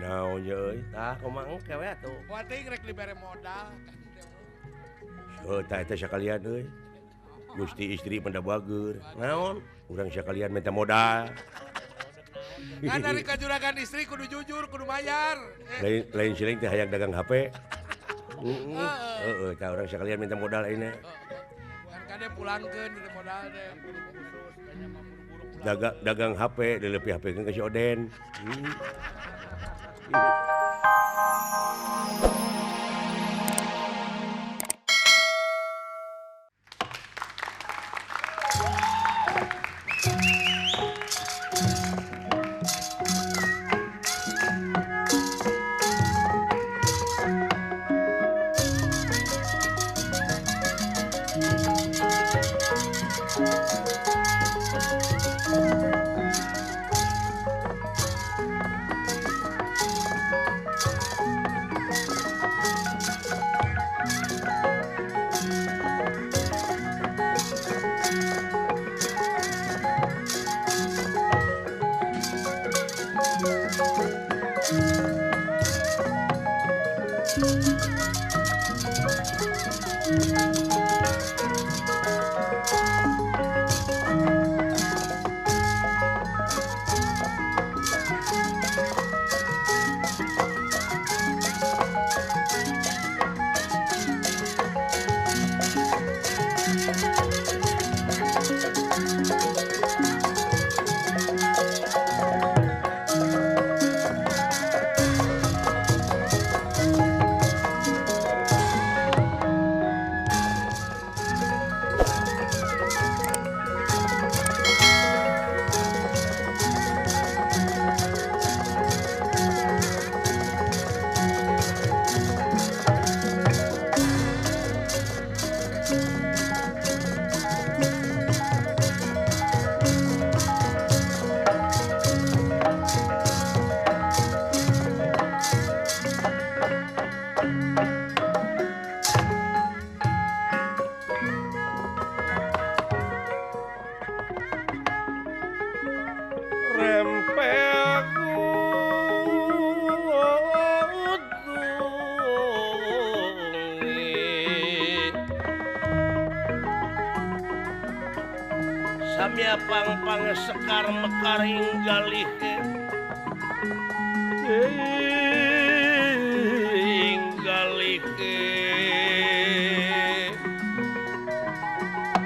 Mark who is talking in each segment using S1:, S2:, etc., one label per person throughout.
S1: Naon ye euy? Tah kumaha engke we atuh.
S2: Poting rek dibere modal.
S1: Heuh tah eta sakalian euy. Gusti istri pada bager. Naon? Urang sakalian minta modal.
S2: Kan dari kajuragan istri kudu jujur, kudu bayar.
S1: Lain siling teh hayang dagang HP. Heeh, tah urang sakalian minta modal ayeuna.
S2: Kade pulangkeun dari modal teh.
S1: Dagang HP, dileupi HP ke si Oden. Samya pang-pang sekar mekar inggalih inggalih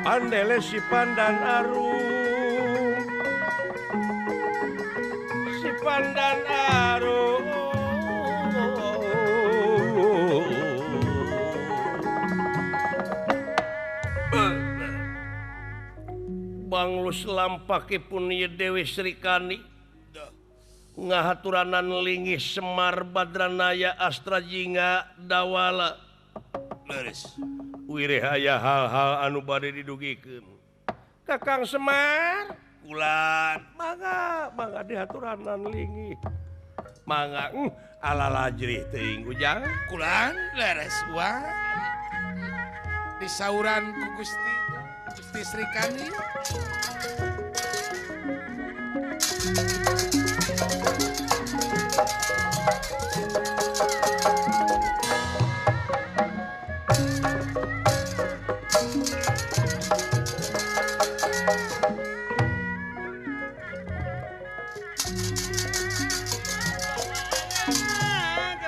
S1: Pandele si pandan arum si pandan arum Banglus lampakipun ieu Dewi Srikandi ngahaturanan linggih Semar Badranaya Astrajinga Dawala. Leres. Wireh aya hal-hal anu bade didugikeun. Kakang Semar, kulan mangga mangga dihaturanan linggih. Mangga ala lajrih teuing ujang.
S2: Kulan leres wah. Disauran ku Gusti Gusti Srikandi.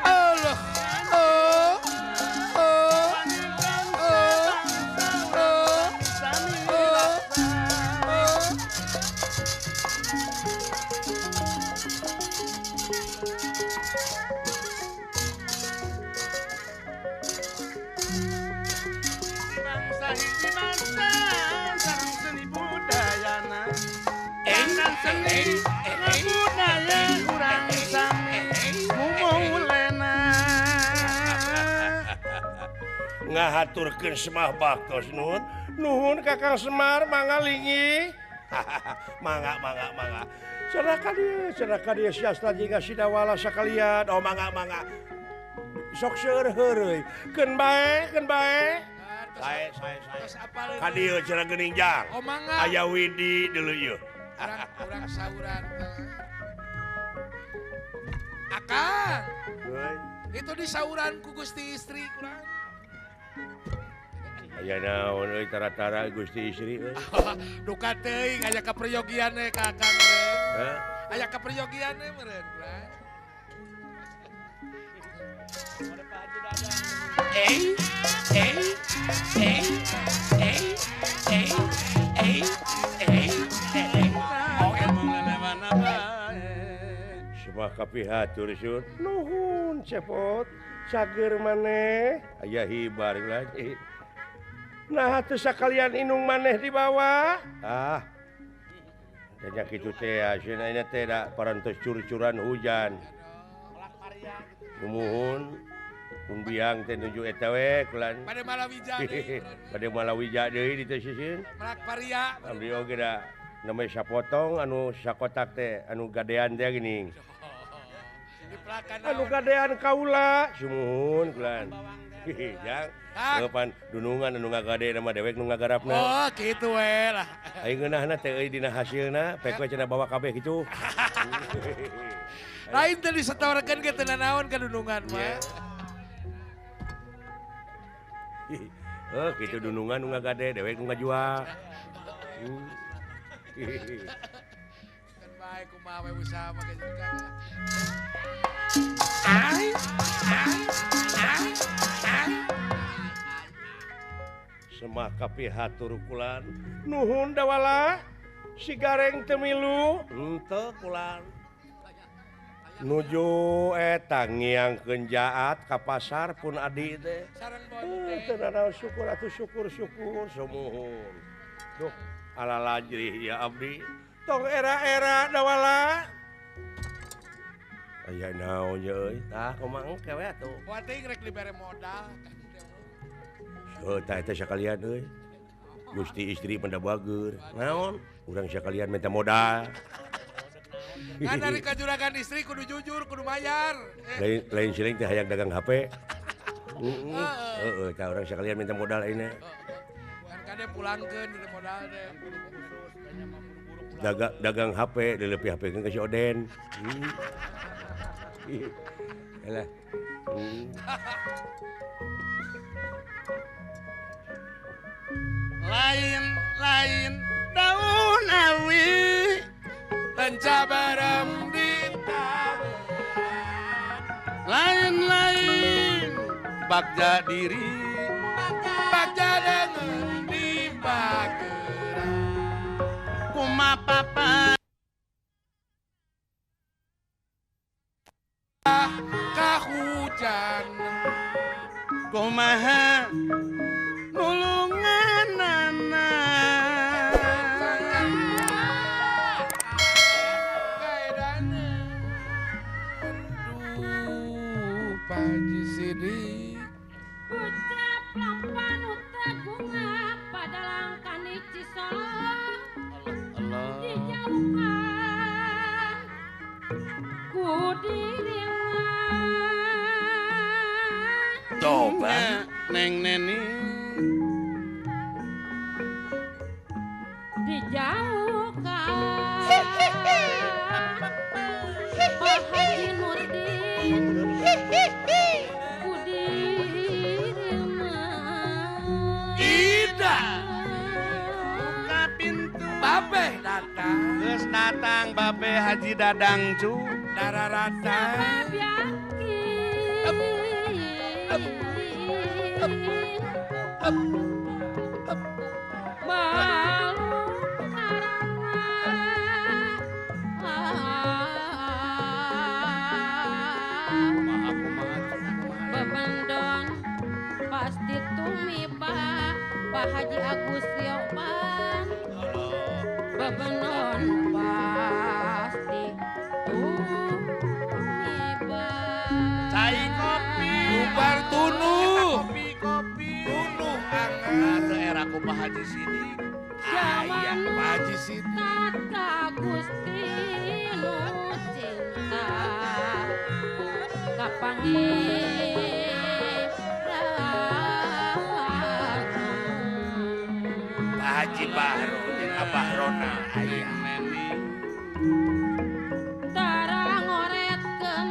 S2: Allah, oh, oh, oh, oh. Bangsa hiji bangsa sareng seni budayana. Enan seni budaya urang sami mumulena.
S1: Ngahaturkeun semah baktos nuhun. Nuhun Kakang Semar mangga linggih. Mangga mangga mangga. Serahkan dia siastra jika sidawala sakalian. Oh mangga mangga. Sok seueur heureuy. Keun bae, keun bae. Sae sae sae. Ka dieu cenah geuning jang.
S2: Oh mangga.
S1: Aya Widi deuleu ieu.
S2: Urang sauran. Akang. Itu disauran ku Gusti istri kurang.
S1: Aya naon euy tara-tara Gusti istri euy.
S2: Duka teuing aya kaperyogian we ka Akang teh.
S1: Hah?
S2: Aya kaperyogian we meureun kurang. Eh eh eh eh eh eh eh eh. Oh emang lelewana bae.
S1: Semah kapihatur sun. Nuhun cepot cager maneh aya hibar lagi. Nah teu sakalian inung maneh dibawa. Ah. Nya kitu teh ayeuna ayeuna teh da parantos cur-curan hujan. Sumuhun kumbiang teh nuju eta we kulan.
S2: Bade malawija deui.
S1: Bade malawija deui di teh sisieun.
S2: Melak paria.
S1: Abdi oge da namanya sapotong anu sakotak teh anu gadean teh geuning. Anu gadean kaula sumuhun kulan. Jang eupan dunungan anu ngagade mah dewek nu ngagarapna.
S2: Oh kitu we lah.
S1: Aing ngeunahna teh euy dina hasilna pek we cenah bawa kabeh kitu.
S2: Lain teh disetorekeun ge teu nanaon ka dunungan mah.
S1: Oh kitu dunungan nu ngagade dewek nu ngajual.
S2: Kan bae kumaha we usaha mah geus Ai ai ai ai.
S1: Semah kapihatur kulan. Nuhun dawala si gareng teu milu henteu kulan. Nuju eta ngiangkeun jaat ka pasar pun adi teh. Teu nanaon syukur atuh syukur syukur sumuhun. Duh ala lajrih ya abdi. Tong era-era dawala. Aya naon ye euy? Tah kumaha engke we atuh.
S2: Poe teuing rek dibere modal.
S1: Heuh tah eta sakalian euy. Gusti istri menda bager. Naon? Urang sakalian minta modal.
S2: Kan dari kajuragan istri kudu jujur, kudu bayar.
S1: Lain lain siling teh hayang dagang HP. Heeh, tah urang sakalian minta modal ayeuna.
S2: Bukan kade pulangkeun dari modal teh.
S1: Dagang HP dileupi HP keun ka si Oden. Alah.
S2: Lain-lain daun awi pencabarem di lain-lain
S3: bagja diri
S2: bagja dengan di bageran
S3: kumapapa
S2: kahujan
S3: kumaha nulunganana
S2: Duh Paji Sidik
S4: ucap lampan utagunga pada langkani Cisolo dijauhkan ku dirinya
S3: coba neng neni
S4: dijauhkan Pak Haji Nurdin ku dirinya
S2: Ida
S3: buka pintu
S2: Babe datang
S3: geus datang Babe Haji Dadang cu
S2: dararata
S4: sabab yakin malu karena bebendon pasti tumiba Pak Haji Agus Riopan bebenon pasti tumiba
S3: cai kopi
S2: bubar tunuh
S3: kopi kopi
S2: tunuh anget
S3: teu era ku Pak Haji Sidik
S2: aya Pak Haji Sidik
S4: Tata Gusti nu cinta kapanggih
S2: Pak Haji Bahro jeung Abah Rona aya
S3: neni
S4: tara ngoretkeun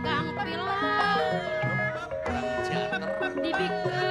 S4: Kang Pilang dibikeun.